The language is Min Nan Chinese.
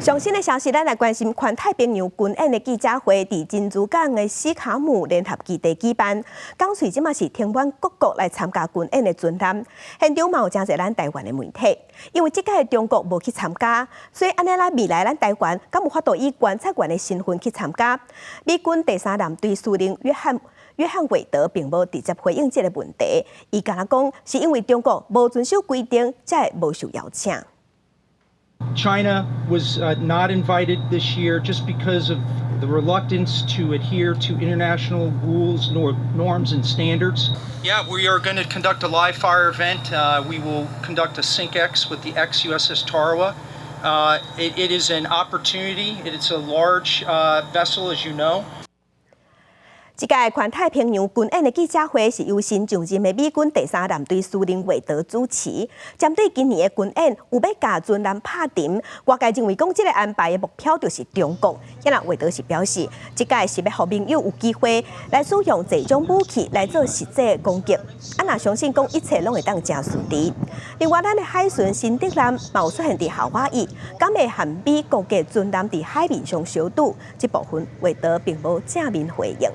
上新的消息，咱來關心環太平洋軍演的記者會，佇珍珠港的史卡姆聯合基地舉辦。港穗這馬是停滿各國來參加軍演的船艦，現場嘛有誠濟咱台灣的媒體。因為這屆中國無去參加，所以按呢咱未來咱台灣敢有法度以觀察員的身份去參加？美軍第三艦隊司令約翰韋德並無直接回應這個問題，伊干焦講是因為中國無遵守規定，才會無受邀請。 China was not invited this year just because of the reluctance to adhere to international rules, norms, and standards. Yeah, we are going to conduct a live fire event. We will conduct a SINKEX with the ex USS Tarawa. It is an opportunity. It's a large vessel, as you know. 這屆環太平洋軍演的記者會是由新上任的美軍第三艦隊司令韋德主持。針對今年的軍演有欲共船艦拍沉，外界認為講這个安排的目標就是中國。啊若韋德是表示，這屆是欲予盟友有機會來使用這種武器來做實際攻擊。啊若相信講一切攏會當誠順利。另外，咱的海巡新竹艦嘛有出現佇夏威夷，敢會和美國的船艦佇海面上相拄？這部分韋德並無正面回應。